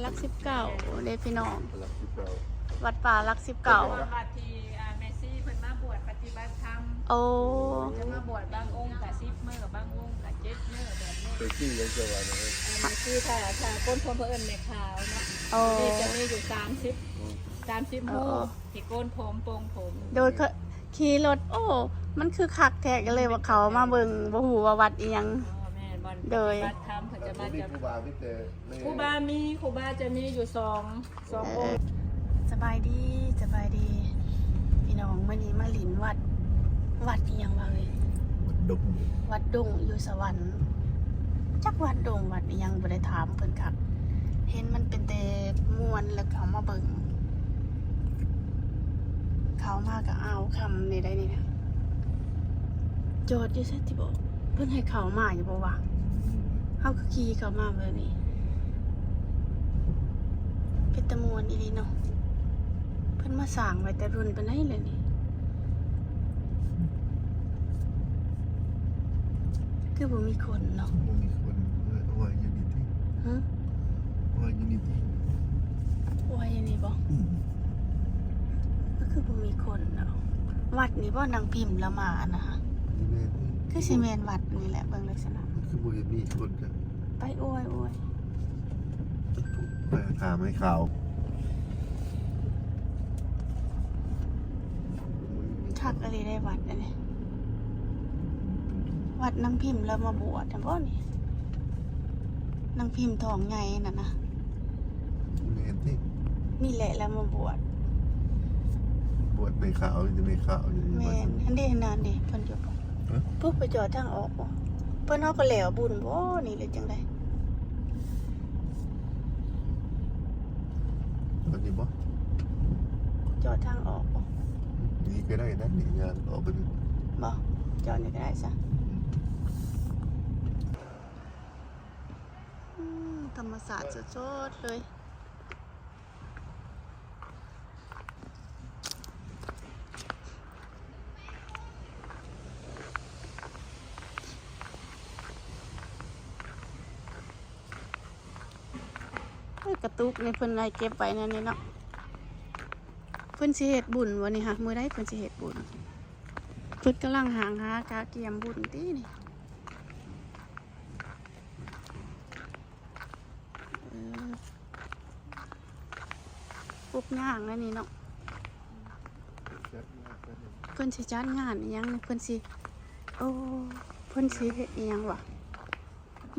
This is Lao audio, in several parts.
ຫຼັກສິບເກົ້າເດ້ພີ່ນ້ອງ ຫຼັກສິບເກົ້າ ວັດປ່າຫຼັກສິບເກົ້າ ເປັນວັດທີ່ ອ່າ ແມ່ຊີເພິ່ນມາບວດປະຕິບັດທຳ. ໂອ້ ເພິ່ນຈະມາບວດບາງອົງກະສິບມື້ ບາງອົງກະເຈັດມື້ແບບນີ້. ແມ່ຊີຍັງຈະວ່ານະ ອ່າ ແມ່ຊີ ຖ້າ ຖ້າໂກນຜົມເພິ່ນເອີ້ນແມ່ຂາວເນາະ. ໂອ້ ນີ້ຈະມີຢູ່ສາມສິບ ອືມ ສາມສິບຮູບ ເອີ ທີ່ໂກນຜົມ ປົງຜົມ. ໂດຍ ຂີ່ລົດ ໂອ້ ມັນຄືຄັກແທ້ ກໍເລີຍວ່າເຂົ້າມາເບິ່ງ ບໍ່ຮູ້ວ່າວັດອີ່ຫຍັງ. ອໍ ແມ່ນ ບ່ອນປະຕິບັດທຳ ໂດຍ ເພິ່ນຈະມາຈາກ ຄູບາມີແຕ່ ຄູບາມີ ຄູບາຈະມີຢູ່ສອງ ສອງອົງ. ສະບາຍດີ ສະບາຍດີພີ່ນ້ອງ ມື້ນີ້ມາຫຼິ້ນວັດ ວັດອີ່ຫຍັງວະເອີຍ ວັດດົງ ວັດດົງຢູ່ສະຫວັນ ຈັກວັດດົງວັດອີ່ຫຍັງ ບໍ່ໄດ້ຖາມເພິ່ນຄັກ ເຫັນມັນເປັນແຕ່ມ່ວນ ແລ້ວເຂົ້າມາເບິ່ງ ເຂົ້າມາກໍອ້າວຄ່ຳນີ້ໄດ໋ນີ້ນະ ຈອດຢູ່ໃສຕິບໍ ເພິ່ນໃຫ້ເຂົ້າມາຢູ່ບໍ່ວະ ເຮົາກໍຂີ່ເຂົ້າມາແບບນີ້ ເປັນຕາມ່ວນອີ່ຫຼີເນາະ ເພິ່ນມາສ້າງໄວ້ແຕ່ດົນປານໃດແລ້ວນີ້ ຄືບໍ່ມີຄົນເນາະ ບໍ່ມີຄົນ ເອີ ເອົາໄວ້ຢູ່ນີ້ຕິ ຮະ ເອົາໄວ້ຢູ່ນີ້ຕິ ເອົາໄວ້ຢູ່ນີ້ບໍ ອືມ ກໍຄືບໍ່ມີຄົນເນາະ ວັດນີ້ບໍ ນາງພິມລາວມານະ ນີ້ແມ່ນຕິ ຄືຊິແມ່ນວັດນີ້ແຫຼະ ເບິ່ງລັກສະນະ ຄືບໍ່ເຫັນມີຄົນຈັກ ໄປ ໂອ້ຍ ໂອ້ຍ ໄປຫາໄມ້ຂາວ ຄັກອີ່ຫຼີໄດ໋ວັດອັນນີ້ ວັດນາງພິມລາວມາບວດຫັ້ນບໍນີ້ ນາງພິມທ້ອງໃຫຍ່ຫັ້ນນະ ແມ່ນຕິ ນີ້ແຫຼະລາວມາບວດ ບວດໄມ້ຂາວ ມີແຕ່ໄມ້ຂາວຢູ່ ແມ່ນ ຫັ້ນເດ ຫັ້ນເດ ເພິ່ນຢູ່ ຮະ ພຸ້ນໄປຈອດທາງອອກບໍ ເພິ່ນເຮົາກໍແລ້ວບຸນບໍນີ້ ຫຼືຈັ່ງໃດ ອັນນີ້ບໍ່? ຈອດທາງອອກບໍ່? ນີ້ກໍໄດ້ນະ ນີ້ຍ່າງອອກໄປນີ້ບໍ່? ຈອດນີ້ກໍໄດ້ຊະ ອືມ ອືມ ທຳມະຊາດສົດໆເລີຍ. ເອີ ກະຕຸກນີ້ເພິ່ນໄດ້ເກັບໄວ້ແນວນີ້ເນາະ ເພິ່ນຊິເຮັດບຸນບໍ່ນີ້ຫະ ມື້ໃດເພິ່ນຊິເຮັດບຸນ ເພິ່ນກຳລັງຫ້າງຫາກະກຽມບຸນຕິນີ້ ເອີ ປຸກຍ່າງແນວນີ້ເນາະ ເພິ່ນຊິຈັດງານອີ່ຫຍັງ ເພິ່ນຊິ ໂອ້ ເພິ່ນຊິເຮັດອີ່ຫຍັງຫວາ?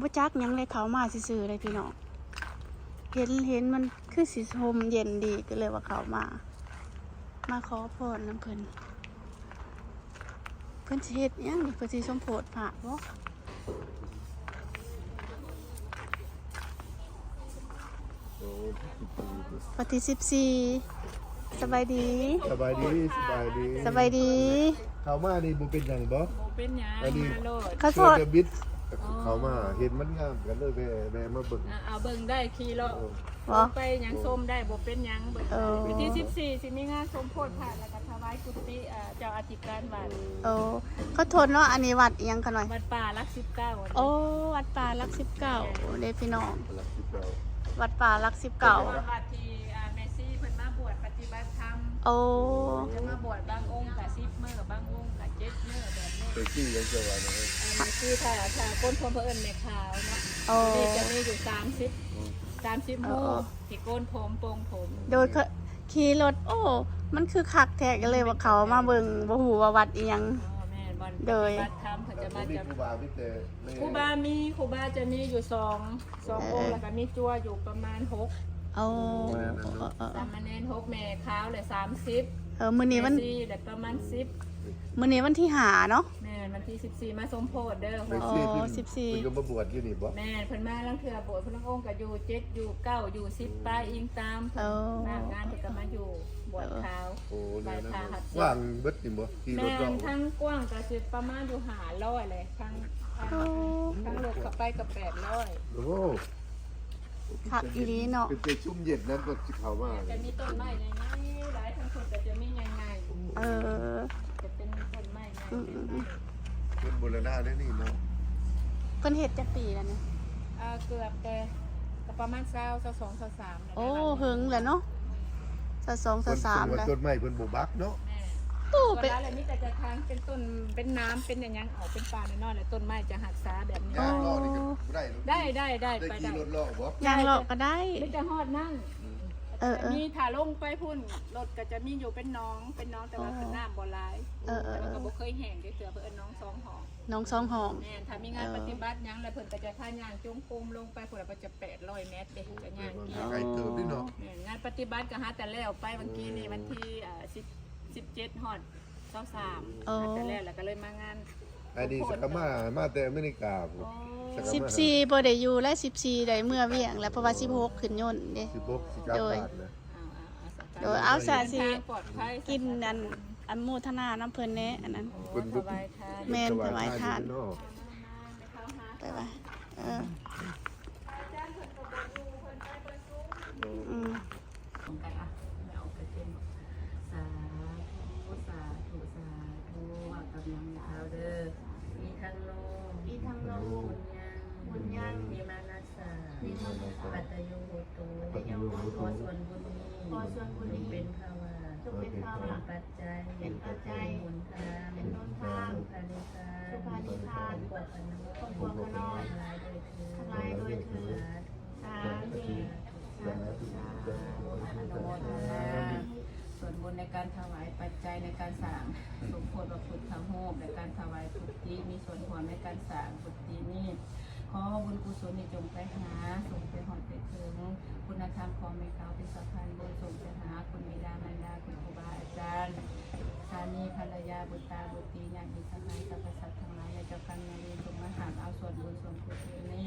ບໍ່ຈັກຫຍັງເລີຍ ເຂົ້າມາຊື່ໆເລີຍພີ່ນ້ອງ ເຫັນ ເຫັນມັນຄືຊິຮົ່ມເຢັນດີ ກໍເລີຍວ່າເຂົ້າມາ ມາຂໍພອນນຳເພິ່ນ ເພິ່ນຊິເຮັດຫຍັງນີ້ ເພິ່ນຊິສົມໂພດພະບໍ? ວັນທີສິບສີ່ ສະບາຍດີ ສະບາຍດີ ສະບາຍດີ ສະບາຍດີ ເຂົ້າມານີ້ບໍ່ເປັນຫຍັງບໍ? ບໍ່ເປັນຫຍັງ ອັນນີ້ມາໂລດ ຂໍໂທດ ເຊື່ອຈະບິດ ອໍ ເຂົ້າມາເຫັນມັນງາມ ກໍເລີຍແວ່ ແວ່ມາເບິ່ງ ອ່າ ເອົາເບິ່ງໄດ້ຂີ່ເລາະ ເອີ ບໍ່ ໄປຫຍັງຊົມໄດ້ ບໍ່ເປັນຫຍັງ ເບິ່ງໄດ້ ເອີ ວັນທີສິບສີ່ ຊິມີງານສົມໂພດພະ ແລ້ວກໍຖວາຍກຸຕິ ເອີ ເຈົ້າອະທິການວັດ ໂອ້ ຂໍໂທດເນາະ ອັນນີ້ວັດອີ່ຫຍັງຂະນ້ອຍ? ວັດປ່າຫຼັກສິບເກົ້າ ໂອ້ ວັດປ່າຫຼັກສິບເກົ້າເດ້ພີ່ນ້ອງ ຫຼັກສິບເກົ້າ ວັດປ່າຫຼັກສິບເກົ້າ ເປັນວັດທີ່ ອ່າ ແມ່ຊີເພິ່ນມາບວດປະຕິບັດທຳ ໂອ້ ເພິ່ນຈະມາບວດບາງອົງກະສິບມື້ ບາງອົງກະເຈັດມື້ແບບນີ້ ແມ່ຊີຍັງຈະວ່ານະ ອ່າ ແມ່ຊີ ຖ້າ ຖ້າຄົນເພິ່ນເອີ້ນແມ່ຂາວເນາະ ໂອ້ ນີ້ຈະມີຢູ່ສາມສິບ ອືມ ສາມສິບ ເອີ ຮູບ ທີ່ໂກນຜົມ ປົງຜົມ ໂດຍ ຂີ່ລົດ ໂອ້ ມັນຄືຄັກແທ້ ກໍເລີຍວ່າເຂົ້າມາເບິ່ງ ບໍ່ຮູ້ວ່າວັດອີ່ຫຍັງ ອໍ ແມ່ນ ບ່ອນປະຕິບັດທຳ ເພິ່ນຈະມາຈາກ ຄູບາມີແຕ່ ຄູບາມີ ຄູບາຈະມີຢູ່ສອງ ສອງອົງ ເອີ ແລ້ວກໍມີຈົວຢູ່ປະມານຫົກ ໂອ້ ສາມະເນນຫົກ ແມ່ຂາວແຫຼະສາມສິບ ເອີ ມື້ນີ້ວັນ ແມ່ຊີແຫຼະປະມານສິບ ມື້ນີ້ວັນທີຫ້າເນາະ ແມ່ນ ວັນທີສິບສີ່ ມາສົມໂພດເດີ ແມ່ຊີ ອໍ ສິບສີ່ ເພິ່ນກໍມາບວດຢູ່ນີ້ບໍ? ແມ່ນ ເພິ່ນມາລາງເທື່ອບວດ ເພິ່ນລາງອົງກໍຢູ່ເຈັດ ຢູ່ເກົ້າ ຢູ່ສິບ ໄປອີງຕາມເພິ່ນ ເອີ ໜ້າງານເພິ່ນກໍມາຢູ່ ບວດຂາວ ໂອ້ ໄດ້ພາຮັບ ກວ້າງເບິດນີ້ບໍ? ຂີ່ລົດເນາະ ແມ່ນ ທັງກວ້າງກໍຊິປະມານຢູ່ຫ້າຮ້ອຍແຫຼະ ທັງ ໂອ້ ທັງລົດເຂົ້າໄປກໍແປດຮ້ອຍ ໂອ້ ຄັກອີ່ຫຼີເນາະ ເປັນແຕ່ຊຸ່ມເຢັນນັ້ນກໍຊິເຂົ້າມາ ຈະມີຕົ້ນໄມ້ໃຫຍ່ໆຫຼາຍ ທາງພຸ້ນກໍຈະມີໃຫຍ່ໆ ເອີ ຈະເປັນຕົ້ນໄມ້ໃຫຍ່ ອືມ ເປັນໄມ້ ເພິ່ນບູລະນະແນວນີ້ເນາະ ເພິ່ນເຮັດຈັກປີແລ້ວນີ້? ອ່າ ເກືອບແຕ່ ກໍປະມານຊາວ ຊາວສອງ ຊາວສາມ ໂອ້ ເຫິງແລ້ວເນາະ ຊາວສອງ ຊາວສາມ ເພິ່ນວ່າ ແລ້ວ ຕົ້ນໄມ້ເພິ່ນບໍ່ບັກເນາະ ແມ່ນ ໂອ້ ເປັນ ເວລາແລ້ວມີແຕ່ຈະທາງເປັນຕົ້ນ ເປັນໜາມ ເປັນຫຍັງຫຍັງອອກ ເປັນປ່ານ້ອຍໆ ແລ້ວຕົ້ນໄມ້ຈະຮັກສາແບບນີ້ ຍ່າງເລາະນີ້ກໍບໍ່ໄດ້ເນາະ ໄດ້ ໄດ້ ໄດ້ ໄດ້ ໄປໄດ້ ຂີ່ລົດເລາະບໍ່? ຍ່າງເລາະກໍໄດ້ ໄດ້ ມີແຕ່ຮອດນັ້ນ ອືມ ເອີໆ ມີ ຖ້າລົງໄປພຸ້ນ ລົດກໍຈະມີຢູ່ເປັນໜອງ ເປັນໜອງ ແຕ່ວ່າ ອໍ ເປັນນ້ຳບໍ່ຫຼາຍ ເອີໆ ແຕ່ວ່າກໍບໍ່ເຄີຍແຫ້ງຈັກເທື່ອ ເພິ່ນເອີ້ນໜອງສອງຫ້ອງ ໜອງສອງຫ້ອງ ແມ່ນ ຖ້າມີງານ ເອີ ປະຕິບັດຫຍັງ ແລ້ວເພິ່ນກໍຈະພາຍ່າງຈົງກົມລົງໄປພຸ້ນ ແລ້ວກໍຈະແປດຮ້ອຍແມັດເດ້ ກໍຍ່າງກິນ ໄກເຕີບເດ້ເນາະ ແມ່ນ ງານປະຕິບັດກໍຫາແຕ່ແລ້ວໄປ ວັນກີ້ນີ້ ອືມ ວັນທີ ເອີ ສິບ ສິບເຈັດ ຮອດ ຊາວສາມ ອໍ ຫາແຕ່ແລ້ວ ແລ້ວກໍເລີຍມາງານ ອັນນີ້ສັກກະມາ ມາແຕ່ອາເມລິກາພຸ້ນ ອໍ ສັກກະມາ ສິບສີ່ບໍ່ໄດ້ຢູ່ແລ້ວ ສິບສີ່ໄດ້ເມືອວຽງແລ້ວ ເພາະວ່າສິບຫົກຂຶ້ນຍົນເດ້ ສິບຫົກຊິກັບ ໂດຍ ບ້ານນະ ໂດຍ ເອົາ ສາ ຊິ ເດີນທາງປອດໄພ ກິນອັນ ອະໂມທະນານຳເພິ່ນແດ່ ອັນນັ້ນ ເພິ່ນຖວາຍທານ ແມ່ນ ຖວາຍທານ ຖວາຍທານເນາະ ໄປວ່າ ເອີ ອືມ ຂອງກັນ ອ່ະ ແມ່ອອກໄປເຕັມ ສາທຸ ສາທຸ ສາທຸ ເວົ້າກັບນາງແມ່ເຖົ້າເດີ ອີທັງໂນ ອີທັງໂນ ບຸນຍັງ ບຸນຍັງ ວິມານະສາ ວິມານະສາ ປັດຕະໂຍໂຫຕຸ ປັດຕະໂຍໂຫຕຸ ຂໍສ່ວນບຸນນີ້ ຂໍສ່ວນບຸນນີ້ ຈົ່ງເປັນພາວະ ຈົ່ງເປັນພາວະ ເປັນປັດໄຈ ເປັນປັດໄຈ ເປັນຫົນທາງ ເປັນຫົນທາງ ສຸຂານິພານ ສຸຂານິພານ ຄອບຄົວຂ້ານ້ອຍ ຄອບຄົວຂ້ານ້ອຍ ທັງຫຼາຍໂດຍເທີດ ທັງຫຼາຍໂດຍເທີດ ສາທຸ ສາທຸ ສາທຸ ອະນຸໂມທະນາ ສ່ວນບຸນໃນການຖວາຍປັດໄຈໃນການສ້າງສົມໂພດພະພຸດທະຮູບ ແລະ ການຖວາຍກຸຕິ ມີສ່ວນຮ່ວມໃນການສ້າງກຸຕິນີ້ ຂໍບຸນກຸສົນນີ້ຈົ່ງໄປຫາ ສົ່ງໄປຮອດໄປເຖິງ ຄຸນນະທຳຂອງແມ່ເຖົ້າເປັນສະພານບຸນ ສົ່ງໄປຫາຄຸນບິດາມານດາ ຄຸນຄູບາອາຈານ ສາມີພັນລະຍາ ບຸດຕາບຸດຕີ ຍາດມິດສະຫາຍ ສັບພະສັດທັງຫຼາຍ ແລະ ເຈົ້າກຳນາຍເວນ ຈົ່ງມາຮັບເອົາສ່ວນບຸນສ່ວນກຸສົນນີ້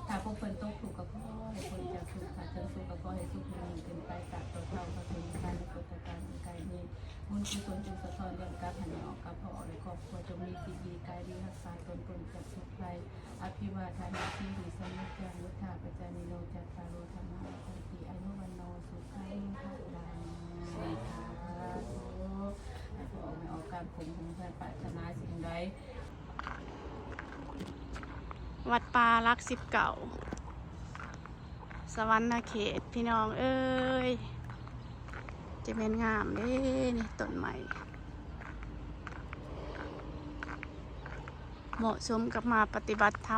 ຖ້າພວກເພິ່ນຕົກທຸກກໍຂໍໃຫ້ພົ້ນຈາກທຸກ ຖ້າເຖິງສຸກກໍຂໍໃຫ້ສຸກຍິ່ງຂຶ້ນໄປ ຕາບເທົ່າເທົ່າເທົ່າເຖິງນິບພານໃນກົດຕະການອັນໃກ້ນີ້ ບຸນກຸສົນຈົ່ງສະທ້ອນຍ້ອນກັບໃຫ້ແມ່ອອກກັບພໍ່ອອກ ແລະ ຄອບຄົວຈົ່ງມີຈິດດີກາຍດີ ຮັກສາຕົນພົ້ນຈາກທຸກໄພ ອະພິວາທານະສີລິສະນິດຈັງ ວຸດທາປະຈາຍິໂນ ຈັດຕາໂລ ທຳມາ ວັດທັນຕິ ອາຍຸວັນໂນ ສຸຂັງ ພະລັງ ສາທຸ ໃຫ້ພໍ່ອອກແມ່ອອກການຄົງຫົງເພື່ອປາດຖະໜາສິ່ງໃດ ວັດປ່າຫຼັກສິບເກົ້າ ສະຫວັນນະເຂດ ພີ່ນ້ອງເອີຍ ຈະແມ່ນງາມເດ້ນີ້ ຕົ້ນໄມ້ ເໝາະສົມກັບມາປະຕິບັດທຳ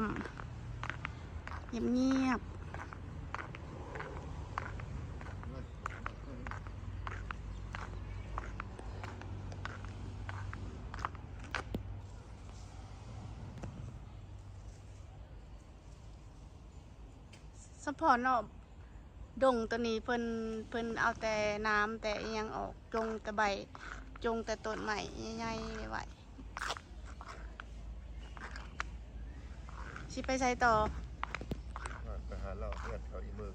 ງຽບໆ. ສະເພາະເນາະ ດົງໂຕນີ້ເພິ່ນ ເພິ່ນເອົາແຕ່ໜາມແຕ່ອີ່ຫຍັງອອກ ຈົ່ງແຕ່ໃບ ຈົ່ງແຕ່ຕົ້ນໄມ້ໃຫຍ່ໆໄວ້. ຊິໄປໃສຕໍ່? ໄປຫາເລາະເຮືອນເຂົາອີເມີງ.